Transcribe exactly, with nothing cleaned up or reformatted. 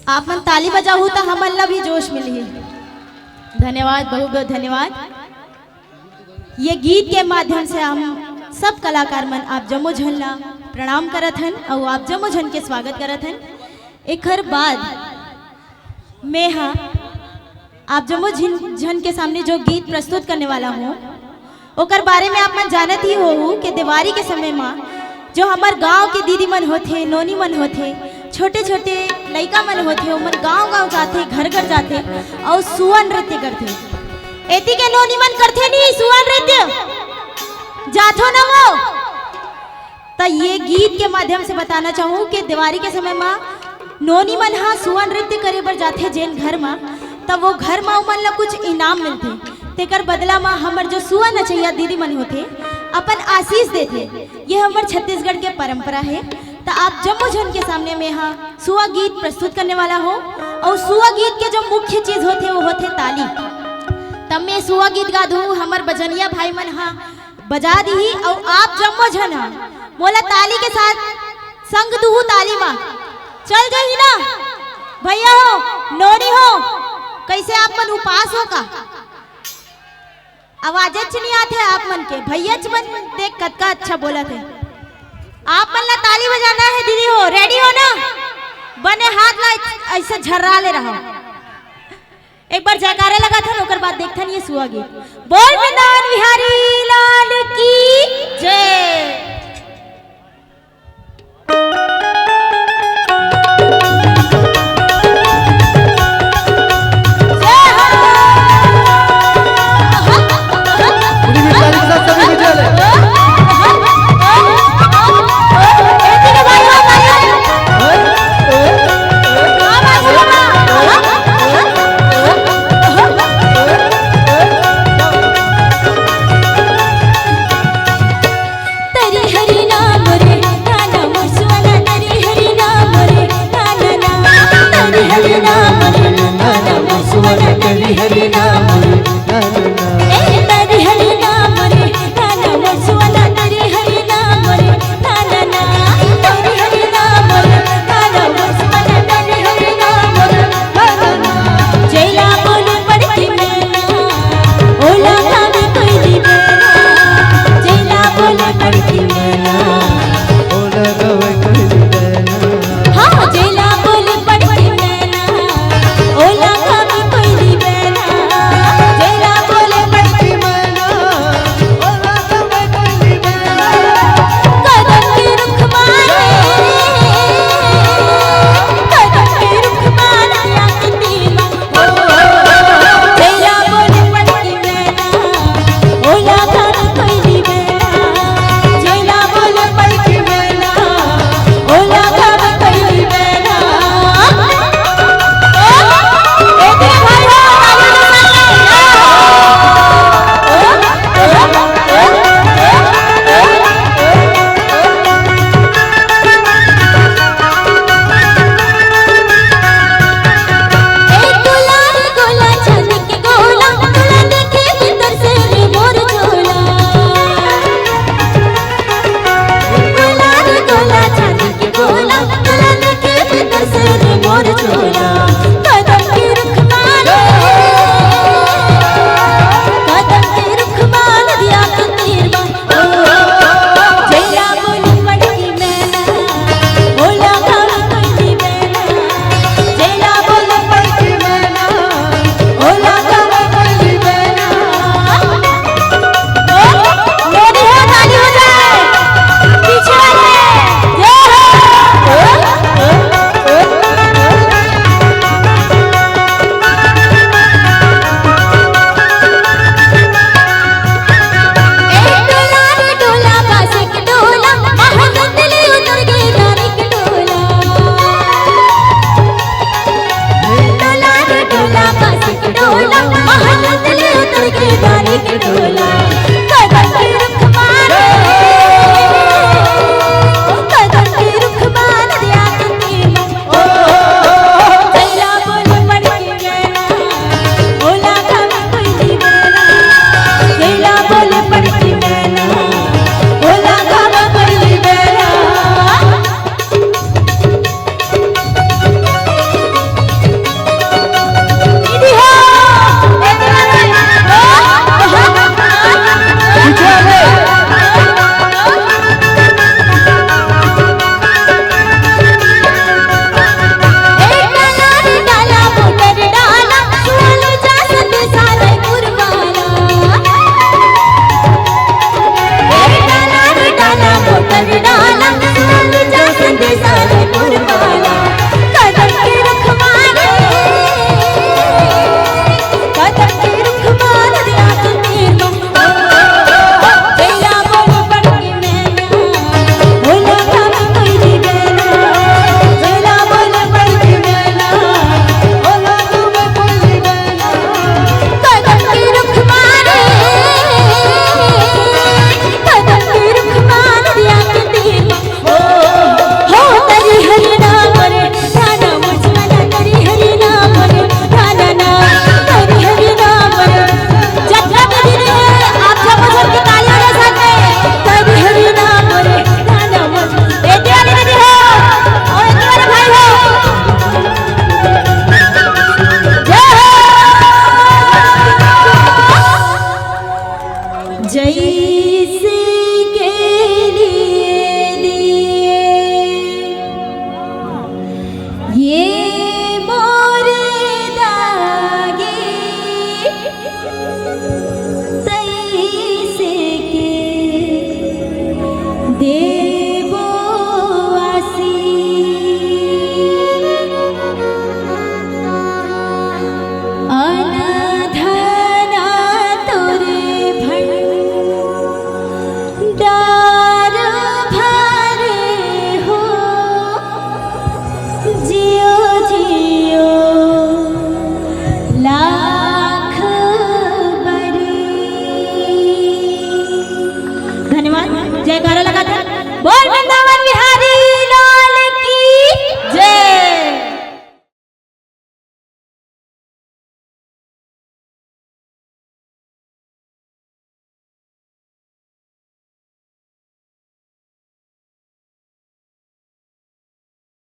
आप मन ताली बजाहू त हमन ला भी जोश मिलही। धन्यवाद, बहुत बहुत धन्यवाद। ये गीत के माध्यम से हम सब कलाकार मन आप जम्मो झन ला प्रणाम करत हन अउ आप जम्मो झन के स्वागत करत हन। एखर बाद मैं हा आप जम्मो झिन-, झन के सामने जो गीत प्रस्तुत करने वाला हूँ, ओकर बारे में आप मन जानत ही होहू कि देवारी के समय मा जो हमर गांव के दीदी मन होथे, नोनी मन होथे, छोटे-छोटे लइका मन होथे, ओमन गांव-गांव जाथे, घर-घर जाथे अउ सुआ नृत्य करथे। एती के नोनी मन करथे नहीं सुआ नृत्य? जाथो न वो? त ये गीत के माध्यम से बताना चाहूँ कि देवारी के समय मा नोनी मन हा सुआ नृत्य करे बर जाथे जेन घर मा, त वो घर मा ओमन ला कुछ इनाम मिलथे। तेकर बदला मा हमर जो सुआ नचैया दीदी मन होथे, अपन आशीष देथे। ये हमर छत्तीसगढ़ के परंपरा हे। त आप जम्मो झन के सामने में हा सुआ गीत प्रस्तुत करने वाला हो। और सुआ गीत के जो मुख्य चीज होथे, वो होथे ताली। तब मैं सुआ गीत गा दूँ, हमर बजनिया भाई मन हा बजा दीही अउ आप जम्मो झन हा मोला ताली के साथ संग दुहू ताली मा चल जाही ना। भैया हो, नोनी हो, कैसे आप मन उपास हो का? आवाजेच नहीं आथे आप मन के। भैयाच मन देख कतका अच्छा बोलत हे। आप मन ला ताली बजाना है दीदी हो, रेडी हो ना? बने हाथ ला ऐसे झर्रा ले रहा। एक बार जयकारा लगाथन, ओकर बाद देखथन ये सुआ गीत। बोल वृंदावन बिहारी लाल की जय।